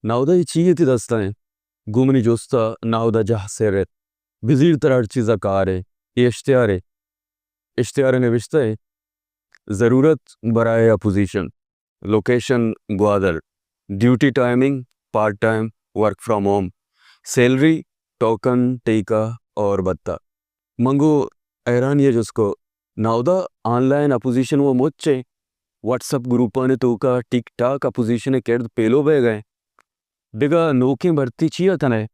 ناودا اے چی اے تئی دستا ایں؟ گوں منی جستا ناودا جاہ سر ایت۔ بزیر ترا ہر چیزا کار اے۔ اے اشتہارے۔ اشتہارے نوشتہ اے، ضرورت برائے opposition, location Gwadar, duty timing part time, work from home, salary token ٹیکہ اور بھتہ۔ من گوں حیرانی ء جست کو، ناودا آن لائن اپوزیشن و مچ ایں، واٹس اپ گروپانی توکا ٹک ٹاک اپوزیشن ء کرد پیلو بیگ ء ایں۔ دگہ نوکیں بھرتی چیا کنئے؟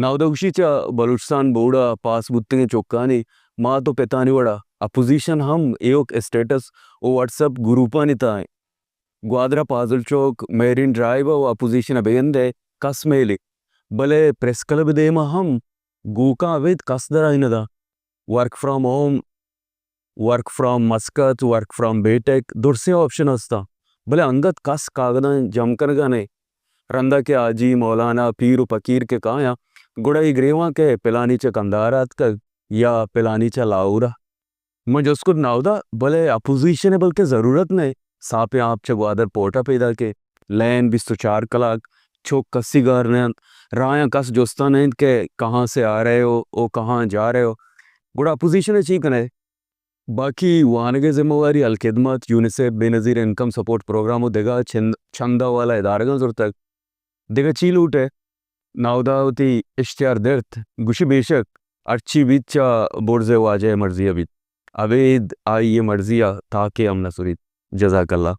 ناودا گوشی چہ بلوچستان بورڈ ء پاس بوتگیں چکانی مات و پتانی وڑا اپوزیشن ہم ایوک اسٹیٹس و واٹس اپ گروپانی تہا ایں۔ گوادر ء پازل چوک، میرین ڈرائیو ء و اپوزیشن ء بگندئے کس میلے، بلے پریس کلب ء دیما ہم گوکاں ابید کس درائینگ ء داں۔ Work from home, work from Muscat, work from بیٹک، درسیں آپشن ہستاں، بلے انگت کس کاگداں جم کنگا نئے۔ رندا کہ حاجی، مولانا، پیر و پکیر کہ کایاں، گڑا اے گریواں کہ پلانی چہ کندھار آتکگ یا پلانی چہ لاہور ء۔ من جست کت ناودا، بلے اپوزیشن ء بلکہ ضرورت نئے، ساپیں آپ چہ گوادر پورٹ ء پیداک اے، لین بیست و چار کلاک، چک کسی گار نہ انت، راہاں کس جستا نہ انت کہ کہاں سے آ رہے ہو، او کہاں جا رہے ہو، گڑا اپوزیشن ء چی کنئے؟ باقی وانگ ء ذمہ واری الخدمت، یونیسیف، بے نظیر انکم سپورٹ پروگرام و دگہ چند، چندہ والا ادارگاں زرتگ۔ دگہ چی لوٹ ئے؟ ناودا وتی اشتہار درت، گوشی بے شک ہرچی بیت چہ برز ء واجہ ء مرضی ء بیت، ابید آئی ء مرضی ء تاکے ہم نہ سریت۔ جزاک اللہ۔